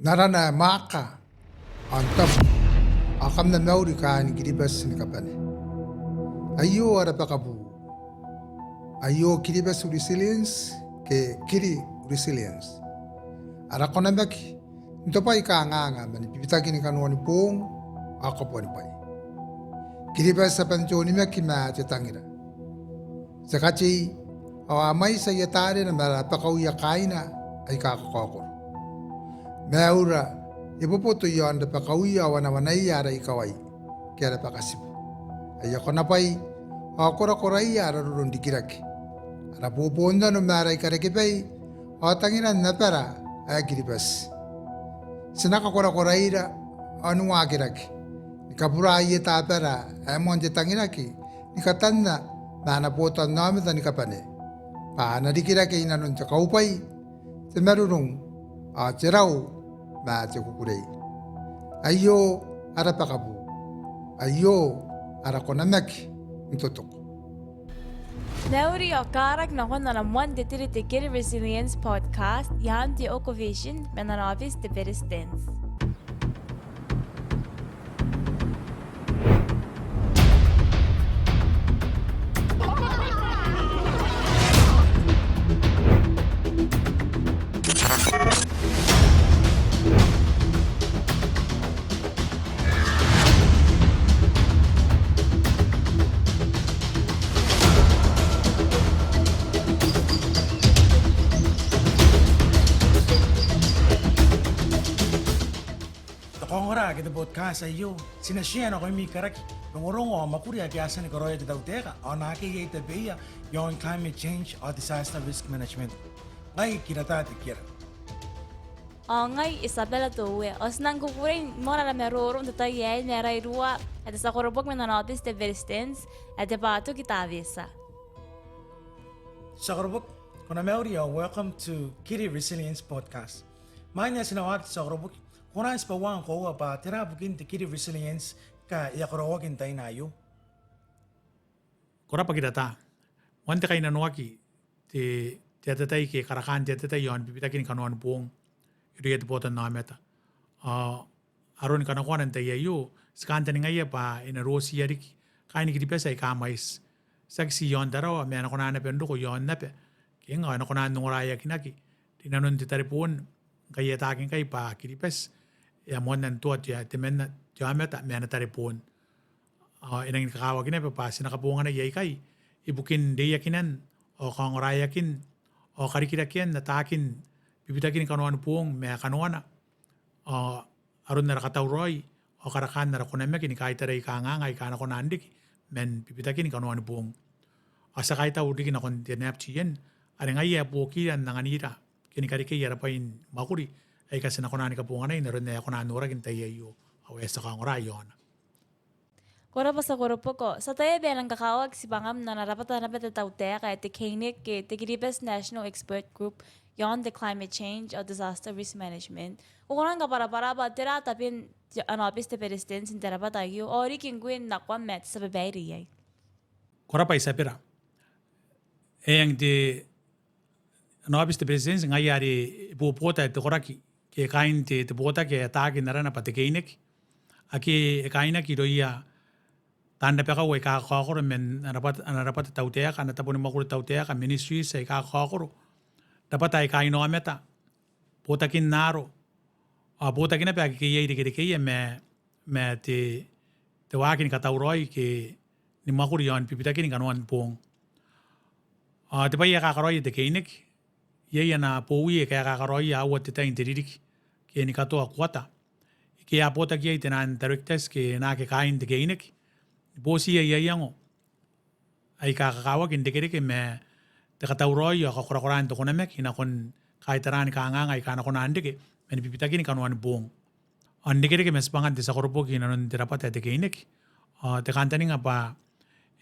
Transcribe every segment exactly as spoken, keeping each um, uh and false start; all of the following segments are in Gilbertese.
N arana ae mwaaka ao n tabu, ao kam na mauri kaain Kiribati ni kabane. Aio ara bakabu. Aio Kiribati Resilience ke Kiri Resilience. Ara konamaki n tobwai kangaanga man bibitakin kanoan boong ao kabuanibwai. Kiribati aban te onimaki ma te tangira. Te katei ao a mwaiti aia tarena ma rabakauia kaaina aika kakaokoro. Maiura e boboto iaon rabakauia ao wanawanaia ara ikawai ke ara bakatibu. Aia konabwai ao korakoraia ara roro n rikirake, ara bobonnano ma ara ikarekebai ao tangiran abara ae Kiribati. Ti na kakorakoraira ao ni waakirake ni kabura ieta abara ae moan te tangiraki ni katanna ma ana botannaomata ni kabane bwa a na rikirake inanon te kaubwai, te marurung ao te rau ma te kukurei. Aio ara bakabu. Aio ara konamaki n totoko. Mauri ao karaki nakon ana moan te tiri te Kiri Resilience Podcast, i aan te Oko Vision man ana aobiti te Beretitenti. Te kaongora ke te podcast aio, ti na share nakoimi karaki, rongorongo ao mwakuri ake a tia ni karaoia te tautaeka ao naake iai tabeia iaon climate change ao disaster risk management. Ngai Kirata Tekiera. Ao ngai Isabella Toue, ao ti nang kukurei n moana ara maroro n te tai aei ma ara iruwa ae te tia koroboki man ana aobiti te Beretitenti, ae te Batoki Taweta. Tia koroboki, ko na mauri ao welcome to Kiri Resilience Podcast. Imwain ae ti na waaki, tia koroboki, ko na tibwa ngkoa bwa tera bukin te Kiri Resilience ngkai e a karaoaki n taina aio? Ko rabwa Kirata. Moan te kainnanoaki te, te atatai ke karakaan te atatai iaon bibitakin kanoan boong irouia te botannaomata. Ao aron kanakoana n tai aio, ti kantaningaia bwa e na rotiia riki kaain Kiribati aika mwaiti. Tiaki ti iaon Tarawa, ma e na kona naba n roko iaon aba. Ke ngkana e na kona n ongoraeakinaki rinanon te tareboon, ngkai e ataaki ngkai bwa Kiribati e a moanna n toa te, temanna te aomata ma ana tareboon. Ao e nangi kakawaki naba bwa ti na kabongana iai ikai ibukin reiakinan ao kaongoraeakin ao karikirakean ataakin bibitakin kanoan boong ma kanoana, ao aron ara katauraoi ao karakaan ara konamaki ni kaitarai kangaanga aika a na kona n riki man bibitakin kanoan boong. Ao ti a kaitau riki nakon te NAPTN are ngaia ae buokira n anganira ke ni karekei ara bwai ni mwakuri aika ti na kona ni kabonganai n aron ae e kona n noraki n tai aio ao ae ti a kaongora iaona. Ko rabwa tia koroboki. Ti ataia bwa e rang kakawaki tibwangam n ana rabwata naba te tautaeka ae te KNIC ke te Kiribati National Expert Group iaon te climate change ao disaster risk management. Ko kona ni kabwarabwara bwa tera taben te, ana aobiti te Beretitenti n te rabwata aio, ao riki ngkoe nakoam ma te tia babaire iai? Ko rabwa Isabella. Eng, te, ana aobiti te Beretitenti ngaia are e bobota te koraki ke kaain te, te botaki ae ataaki n arana bwa te KNIC, ake e kaainaki irouia taan rabakau aika kakaokoro man ana rabwata, ana rabwata te tautaeka, ana tabo ni mwakuri te tautaeka, ministries aika kakaokoro, rabwata aika inaomata, botakin aaro, ao botaki naba ake iai irekerekeia ma, ma te, te waaki ni katauraoi ke ni mwakuri iaon bibitakin kanoan boong. Ao te bwai ae kakaraoia te KNIC, iai ana bowi aika kakaraoia aua te tai n te ririki ke ni katoa kuata, ike a botaki iai tenaan directors ke naake kaain te KNIC ni botiia iango aika kakawaki n rekereke ma te katauraoi ao kakorakoraan te konamaki nakon kaitaraan kangaanga aika a na kona n reke man bibitakin kanoan boong. Ao n rekereke ma tibwangan te tia koroboki inanon te rabwata ae te KNIC, ao te kantaninga bwa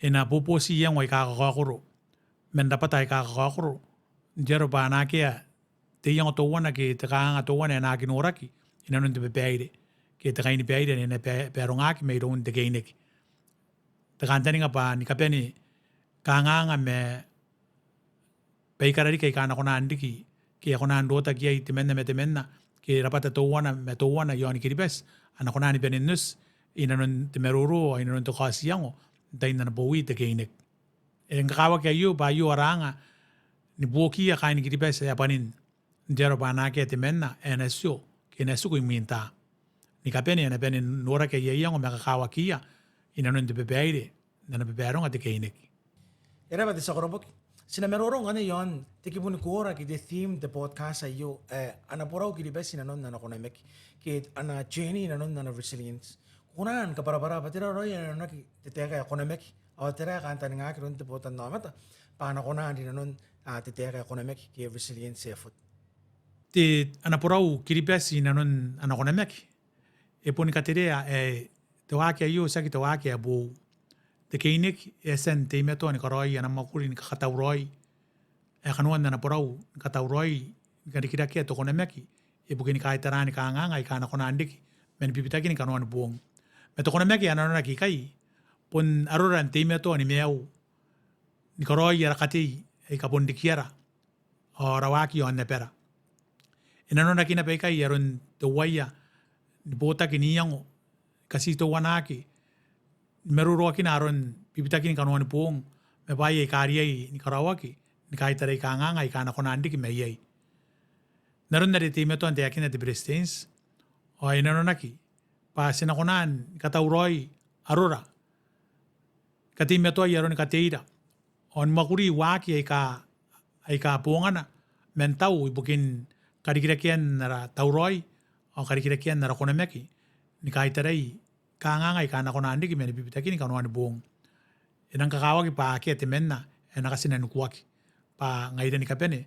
e na boboti iango aika kakaokoro man rabwata aika kakaokoro n te aro bwa a na akea te iango teuana ke te kanganga teuana ae na aki noraki inanon te babaire ke te kainibaire ane e na ba-, barongaaki mairoun te KNIC. Te kantaninga bwa ni kabane kanganga ma baikara riki aika a na kona n riki ke a kona n rotaki iai temanna ma temanna ke rabwata teuana ma teuana iaon Kiribati a na kona ni bane n oti inanon te maroro ao inanon te kaoti iango n tain ana bowi te KNEG. E kakawaki aio bwa aio ara anga ni buokiia kaain Kiribati ae bwanin, n te aro bwa a na akea temanna ae na tio ke e na tiku imwin taai. Ni kabane a na bane n noraki aia iango ma kakawakiia inanon te babaire n ana babaronga te KNEG. E rab'a te tia koroboki. Ti na maroro ngkanne iaon te kibu ni koora ke te theme n te podcast aio, e, Ana Borau Kiribati inanon ana konamaki, ke ana journey inanon ana resilience. Ko kona ni kabwarabwara bwa tera raoi ae nanonaki n te taeka ae konamaki, ao tera ae kantaningaaki iroun te botannaomata bwa a na kona rinanon, a, te taeka ae konamaki ke resilience effort. Te Ana Borau Kiribati inanon ana konamaki e boni katerea ae te waaki aio tiaki te waaki ae boou. Te KNEG e a tia n teimatoa ni karaoi ana mwakuri ni kakatauraoi ae kanoan ana borau ni katauraoi ni karikirakea te konamaki ibukin kaitaraan kangaanga aika a na kona n riki man bibitakin kanoan boong. Ma te konamaki ae nanonaki ikai bon arora n teimatoa ni maiu ni karaoi ara katei aika bon rikiara ao ara waaki iaon abara. E nanonaki naba ikai aron te uaia ni botaki n iango, katiteuanaaki, ni maroroakina aron bibitakin kanoan boong ma bwaai aika riai ni karaoaki ni kaitarai kangaanga aika a na kona n riki maiai. N aron are e teimatoa n taekinna te Beretitenti, ao e nanonaki bwa ti na kona ni katauraoi arora, kateimatoai aroni kateira, ao ni mwakuri waaki aika, aika bongana man tau ibukin karikirakean ara tauraoi ao karikirakean ara konamaki ni kaitarai kangaanga aika a na kona n riki man bibitakin kanoan boong. E nang kakawaki bwa akea temanna ae na katinanikuaki, bwa ngaira ni kabane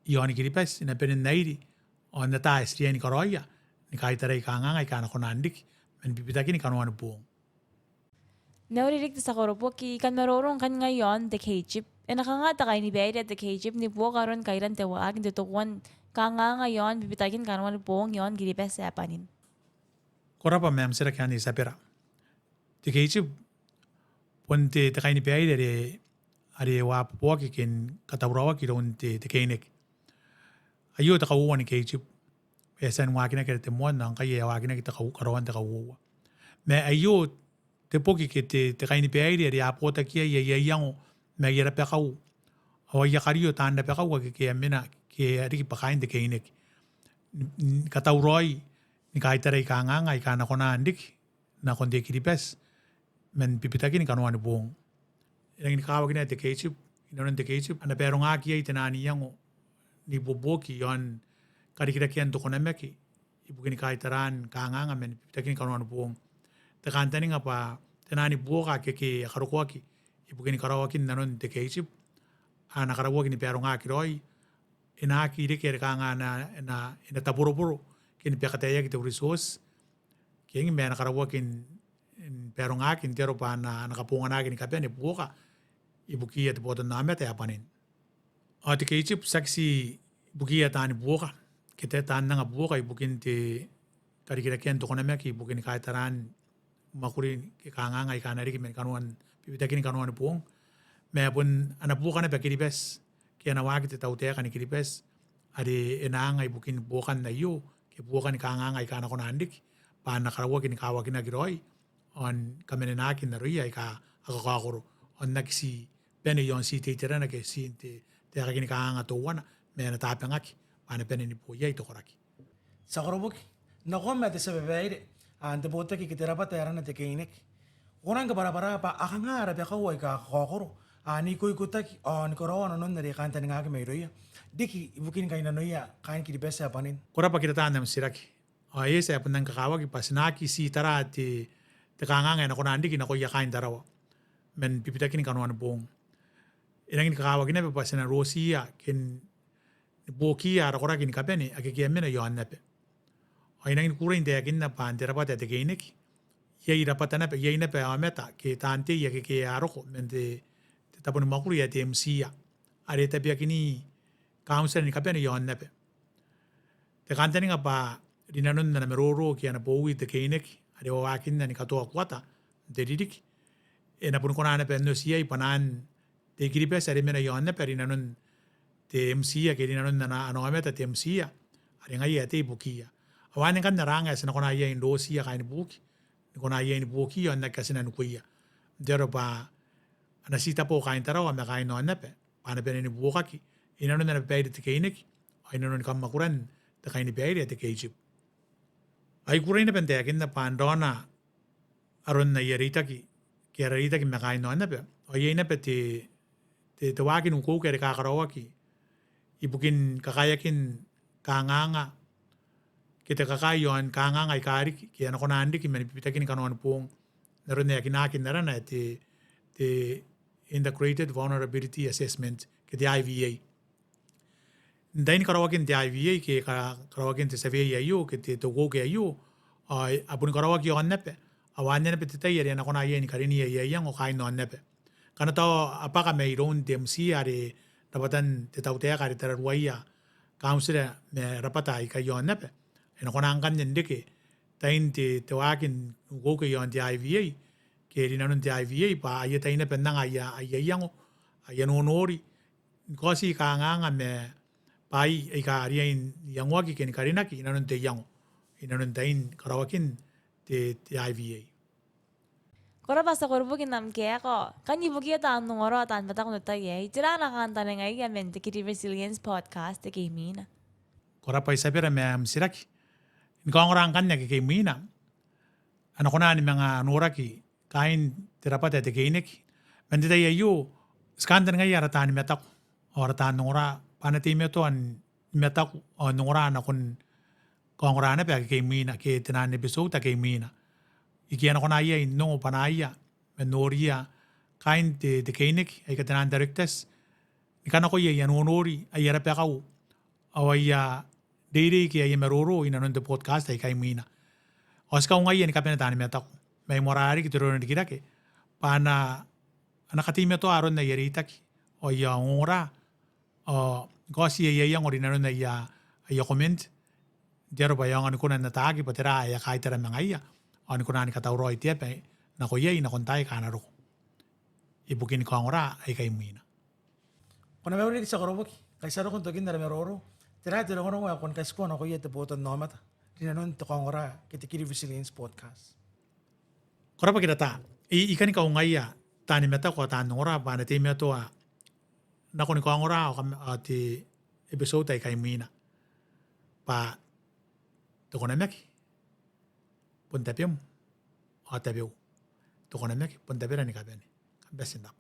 iaon Kiribati e na bane n airi ao n ata ae ti riai ni karaoia ni kaitarai kangaanga aika a na kona n riki man bibitakin kanoan boong. N na ori riki te tia koroboki, I kan maroro ngkanne ngai iaon te KCHIP. E na kanga te kainibaire ae te KCHIP ni buoka aron kairan te waaki n totokoan kangaanga iaon bibitakin kanoan boong iaon Kiribati ae bwanin? Ko rabwa ma am titiraki anne Isabera. Te KCHIP bon te, te kainibaire are, are e waboaki ke ni katauraoaki iroun te, te KNEG. Aio te kauoua ni KCHIP. E a tia ni waakinaki are te moan, ao ngkai e a waakinaki te kau-, karaoan te kauoua. Ma aio te boki ke te, te kainibaire are a botaki iai aia iango ma aia rabakau ao aia kario taan rabakau ake, ake a mena ke a riki bwa kaain te KNEG. Ni, ni katauraoi ni kaitarai kangaanga aika a na kona n riki nakon te I-Kiribati man bibitakin kanoan boong. E rangi ni kakawakina te KCHIP, inanon te KCHIP a na barongaki iai te naan iango n ibuobuoki iaon karikirakean te konamaki ibukin kaitaraan kangaanga man bibitakin kanoan boong. Te kantaninga bwa te naan buoka ake, ake a karokoaki ibukin karaoakin nanon te KCHIP a na karauaki ni barongaki raoi, e na aki reke are kanga e na, e na, e na taboroboro ke ni bakataeaki te resource, ke e nang, ma e na karauaki n, n barongaki n te aro bwa a na, a na kabonganaki ni kabane buoka ibukiia te botannaomata ae bwanin. Ao te KCHIP tiaki ti ibukiia taani buoka ke te, taan anga buoka ibukin te karikirakean te konamaki ibukin kaitaraan mwakuri ke kangaanga aika a na riki man kanoan, bibitakin kanoan boong. Ma bon ana buoka naba Kiribati ke ana waaki te tautaeka ni Kiribati are e na anga ibukin buokan aio ke buokan kangaanga aika a na kona n riki bwa a na karauaki ni kawakinaki raoi ao ni kamanenaaki n aroia aika a kakaokoro ao n aki ti bane iaon ti te iterana ke ti n te, te aekakin kangaanga teuana, ma e na tabangaki bwa a na bane ni bo iai te koraki. Ti a koroboki. Nakoim ma te tia babaire, a, n te botaki ke te rabwata ae arana te KNEG. Ko nang kabwarabwara bwa a kanga ara rabakau aika kakaokoro, a, n ikoikotaki ao ni karaoa nanon are e kantaningaaki mairouia riki ibukin kainnanoia kaain Kiribati ae bwanin? Ko rabwa Kirata n am titiraki. Ao e eti ae bon nang kakawaki bwa ti na aki ti tara te, te kangaanga ae na kona n riki nakoia kaain Tarawa man bibitakin kanoan boong. E rangi ni kakawaki naba bwa ti na rotiia ke ni buokiia ara koraki ni kabane ake, ake a mena iaon aba. Ao I rangi ni kukurei n taekinna bwa n te rabwata ae te KNEG iai rabwata naba, iai naba aomata ke taan tei ake, ake a roko man te, te tabo ni mwakuri ae te MCIA are e tabeakini kauntira ni kabane iaon aba. Te kantaninga bwa rinanon ana maroro ke ana bowi te KNEG are e wawakinna ni katoa kuata n te ririki, e na boni kona naba n oti iai bwanaan te I-Kiribati are mena iaon aba rinanon te MCIA ke rinanon ana, ana aomata te MCIA are ngaia ae tei ibukiia. Ao anne ngkanne ara anga ae ti na kona iai n rotiia kaain buki, ni kona iai ni buokiia ao n aki katinanikuia. N te aro bwa a na titebo kaain Tarawa ma kaain aonnaba bwa a na bane ni buokaki inanon ana babaire te keineki ao inanoni kamwakuran te kainibaire ae te KJIP. Ao I kukurei naba n taekinna bwa n raona aron aia reitaki ke ara reitaki ma kaain aonnaba ao iai naba te, te, te waaki n ukeuke are kakaraoaki ibukin kakaeakin kanganga ke te kakae iaon kanganga aika riki ke a na kona n riki man bibitakin kanoan boong, n aron ae e kinaaki n arana ae te, te Integrated Vulnerability Assessment ke te IVA. N tain karaoakin te IVA ke ka-, karaoakin te survey aio ke te, te ukeuke aio, ao a boni karaoaki i aonnaba, ao anne naba te tai are a na kona iai ni karina aia iango kaain aonnaba. Ngkana tao a bwaka mairoun te MC are rabwatan te tautaeka are tararuaia kauntira ma rabwata aika i aonnaba, e na kona ngkanne n reke tain te, te waaki n ukeuke iaon te IVA ke rinanon te IVA bwa aia tai naba n anga aia, aia iango, aia nonori ni kaoti kanganga ma bwaai aika riai n iangoaki ke ni karinaki inanon te iango, inanon tain karaoakin te, te IVA. Ko rabwa tia koroboki n am kaeka. Ngkai ibukiia taan ongora ao taan mataku n te tai aei, tera ana kantaninga man te Kiri Resilience Podcast ake imwina? Ko rabwa Isabera ma am titiraki. Ni kaongora ngkanne ake imwina, a na kona ni manga noraki kaain te rabwata ae te keineki. Man te tai aio, ti kantaningaia ara taan mataku ao ara taan ongora bwa a na teimatoa ni mataku ao n ongora nakon kaongora naba ake imwina ke te naan episode ake imwina. Ike a na kona iai n ongo bwanaaia ma n noriia kaain te, te keineki aika te naan directors ni kanakoa aia nonori, aia rabakau ao aia reirei ke aia maroro inanon te podcast aika imwina. Ao ti kaungaia ni kabane taan mataku mai moarara riki te roro n rikirake bwa a na, a na kateimatoa aron aia reitaki ao aia ongora ao ni kaoti aia iango rinanon aia, aia comment n te aro bwa e aonga ni kona n ataaki bwa tera ae a kaitara ma ngaiia ao ni kona ni katauraoi te aba nako iai nakon taai aika a na roko ibukin kaongora aika imwina. Ko na mauri riki tia koroboki. Ngkai ti a roko n tokin ara maroro, tera te rongorongo ae ko kan katikua nakoia te botannaomata rinanon te kaongora ke te Kiri Resilience Podcast? Ko rabwa Kirata. I, I kani kaungaia taan mataku ao taan ongora bwa a na teimatoa nakon kaongora ao kam-, ao te episode aika imwina bwa te konamaki bon tabem ao tabeu. Te konamaki bon tabera ni kabane. Kam bati n rabwa.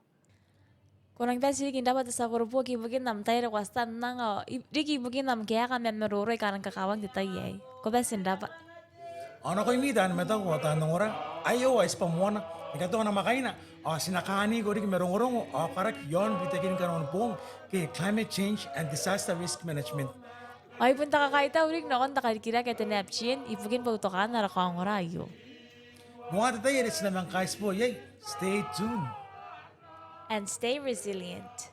Ko rangi n bati riki n rabwa te tia koroboki ibukin am tai are ko a tia n anga ao i-, riki ibukin am kaeka ma am maroro aika a rang kakawaki n te tai aei. Ko bati n rabwa. Ao nakoimi taan mataku ao taan ongora, aio ai tibwa moana ni katoka namwakaina ao ti na kaaniko riki ma rongorongo ao karaki iaon bitakin kanoan boong ke climate change and disaster risk management. Ao I bon taka kaitau riki nakon te karikirake ae te NAPGEN ibukin boutokaan ara kaongora aio. Noa te tai are ti na manga kaitibo iai, stay tuned. And stay resilient.